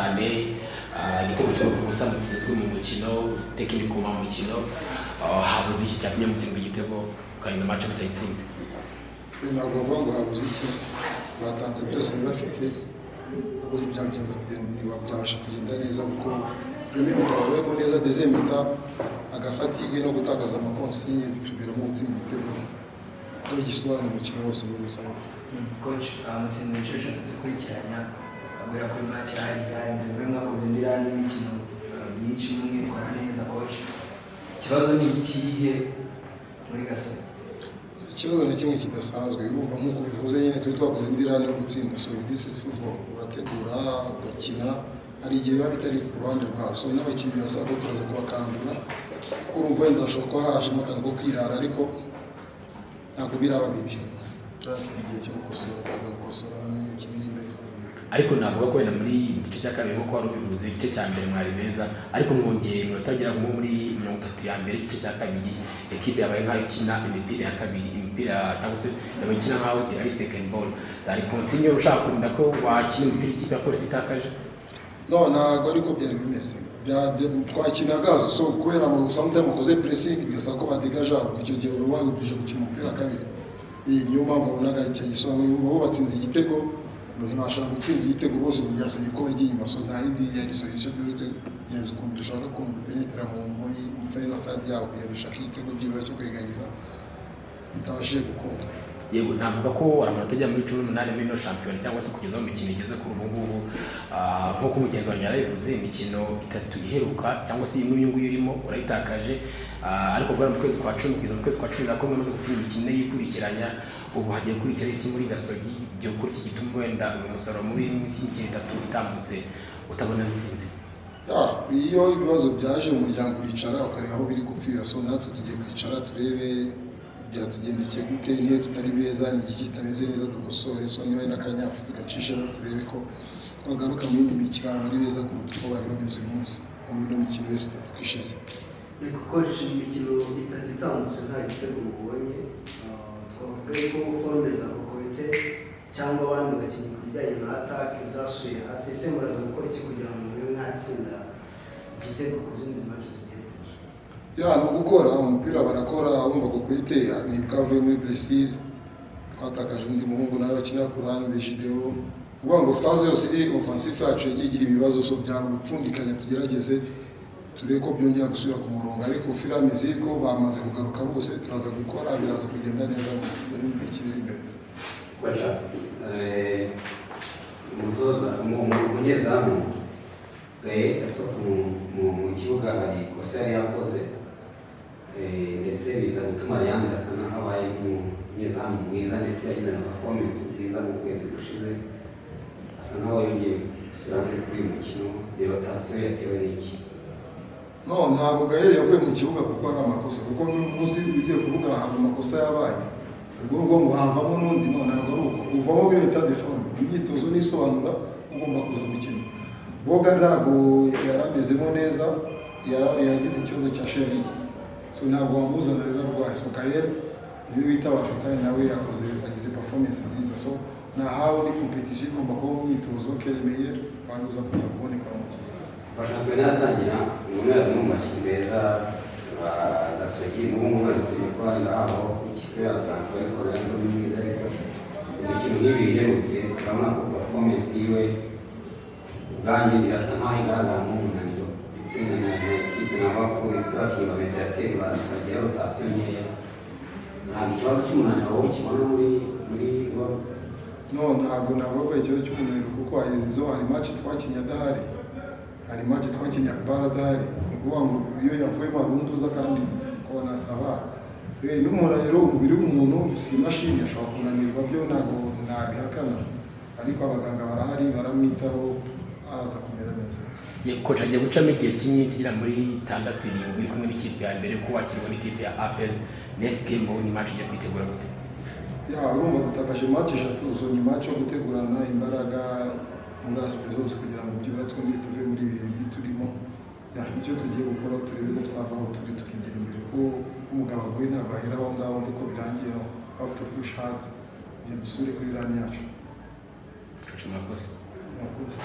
cyane, igitego kimwe ku busa mutsinzwe mu mukino techniquement mu mukino. Habuze iki cyatumye mutsindwa igitego ukarinda match mutayitsinze? Ntabwo bavuga ngo habuze iki, batanze byose bari bafite, ntabwo ntibyagenza kugenda, byabasha kugenda neza kuko premier mi-temps babayemo neza, deuxième mi-temps aga fatigue no gutakaza ama consignes bituviramo gutsinda igitego, ko gisobanura umukino wose muri rusange. Coach, mutsinda inshuro eshatu zikurikiranya guhera kuri match hari hari mbere muri mwakoze indi run y'imikino myinshi mwitwara neza. Coach, ikibazo ni ikihe muri Gasogi? Ikibazo na kimwe kidasanzwe. Urumva, nk'uko bivuze nyine, turi twakoze indi run yo gutsinda. So this is football, urategura ugakina, hari igihe biba bitari ku ruhande rwawe. So n'abakinnyi basaba ko turaza kubakangura, kuko urumva wenda hashobora kuba harajemo akantu ko kwirara, ariko ntabwo biraba bibi, turafite igihe cyo gukosora, turaza gukosora imikino iri imbere. Ariko navuga ko wenda muri igice cya kabiri, nk'uko wari ubivuze, igice cya mbere mwari beza, ariko mwongeye iminota agera nko muri 30 ya mbere igice cya kabiri, ekipe yabaye nk'aho ikina imipira ya kabiri, imipira cyangwa se yabaye ikina nk'aho ari second ball. Zari consigne ushaka kurinda ko wakina imipira ikipe ya Polisi itakaje? No, ntabwo ariko byari bimeze. Twakinaga, so kubera mu sometimes ukoze pressing bigasaba ko badegaja, ubwo icyo gihe uba wabibwije gukina umupira kabiri. Iyi niyo mpamvu ubonaga icyo gisobanuro, yumva bo batsinze igitego, ntibashaka gutsinda igitego bose, byasabye ko bajya inyuma. So nta yindi yari solution byuretse kugeza ukuntu dushaka ukuntu dupenetera muri final third yabo kugira ngo dushake igitego byibura cyo kweganiza, bitabashije gukunda. Yego, navuga ko amanota agera muri 18 muri ino shampiyona, cyangwa se kugeza aho imikino igeze kuri ubu ngubu, nk'uko mugenzi wanjye yarabivuze, imikino itatu iheruka cyangwa se n'uyu nguyu urimo urayitakaje. Ariko guhera mu kwezi kwa 10 kugeza mu kwezi kwa 11 umaze gutsinda imikino ine yikurikiranya. Ubu hagiye gukurikiraho iki muri Gasogi? Igihe ukora iki gituma wenda uyu musaruro mubi w'iminsi y'imikino itatu itambutse utabona intsinzi? Ya, iyo ibibazo byaje umuryango uricara ukareba aho biri gupfira. So natwe tugiye kwicara turebe byatugendekeye gute, niyo tutari beza, ni igiki kitameze neza, dukosore. So niba ari n'akanyafu tugacishemo, turebe ko twagaruka mu yindi mikino ahantu ari beza kuruta uko bari bameze uyu munsi muri ino mikino yose itatu ishize. Coach, imikino itatu itambutse nta gitego mubonye. Twavuga yuko forme za Kokoyte cyangwa abandi bakinnyi ku bijyanye na attaque zasubiye hasi. Ese muraza gukora iki kugira ngo mube mwatsinda igitego ku zindi match zigiye kuza? Ya, ni ugukora umupira, barakora. Wumva Kokoyte nibwo avuye muri blessure, twatakaje undi muhungu nawe akina ku ruhande, Gideon. Ukuvuga ngo phase yose iri offensive yacu yagiye igira ibibazo, so byari ugupfundikanya, tugerageze turebe ko byongera gusubira ku murongo, ariko firamizi ko bamaze kugaruka bose, turaza gukora, biraza kugenda neza muri mikino iri imbere. Coach, umutoza, umunyezamu Gael asohoka mu kibuga, hari ikosa yari yakoze, ndetse biza gutuma Leandre asa nkaho abaye umunyezamu mwiza, ndetse yagize na performance nziza mu kwezi gushize, asa nkaho yongeye gusubira hanze kuri uyu mukino. Ni rotation yatewe n'iki? No, ntabwo Gael yavuye mu kibuga kuko hari amakosa, kuko n'umunsi ugiye kuvuga hari amakosa yabaye, ubwo ngubwo ngo havamo n'undi. No, ntabwo ari uko, uvamo biri état de forme, imyitozo n'isobanura ugomba kuza gukina. Boga ntabwo yari amezemo neza, yagize ikibazo cya cheville, so ntabwo wamuzana rero arwaye. So Gael niwe witabajwe kandi nawe yakoze, agize performance nziza. So nahawe ni competition igomba kuba mu myitozo, que le meilleur kandi uza kuza kuboneka mu mukino. Kuva shampiyona yatangira, umuntu yari mu bakinnyi beza ba Gasogi, n'ubu ngubu barusibye ko hari aho ikipe ya Ganjo, ariko Leandro ni mwiza, ariko imikino nk'ibiri iherutse urabona ko performance yiwe ubwanjye irasa nkaho igaragara nk'umunaniro, ndetse na ekipe navuga ko ifite abakinnyi ba médiateur bagira rotation nkeya. Ntabwo ikibazo cy'umunaniro wowe ukibona muri bo? No, ntabwo navuga ko ikibazo cy'umunaniro, kuko hari izo, hari match twakinnye adahari, hari match twakinnye Akbar adahari. Ni ukuvuga ngo iyo yavuyemo hari undi uza kandi ukabona saba. N'umunaniro, umubiri w'umuntu si imashini, ashobora kunanirwa, byo ntabwo nabihakana, ariko abaganga barahari, baramwitaho, araza kumera neza. Coach, agiye gucamo igihe cy'iminsi igera muri itandatu, irindwi uri kumwe n'ikipe ya mbere, ko wakirwa n'ikipe ya APR. Next game ni match ugiye kwitegura gute? Ya, urumva dutakaje match eshatu, zo ni match yo gutegurana imbaraga muri aspect zose kugira ngo byibura twongere tuve muri ibi bihe turimo. Ya, nicyo tugiye gukora, turebe ko twava aho turi tukigira imbere, ko umugabo aguye ntabwo ahera aho ngaho mve ko birangiye. No have to push hard kugira dusubire kuri run yacu. Coach, murakoze. Murakoze.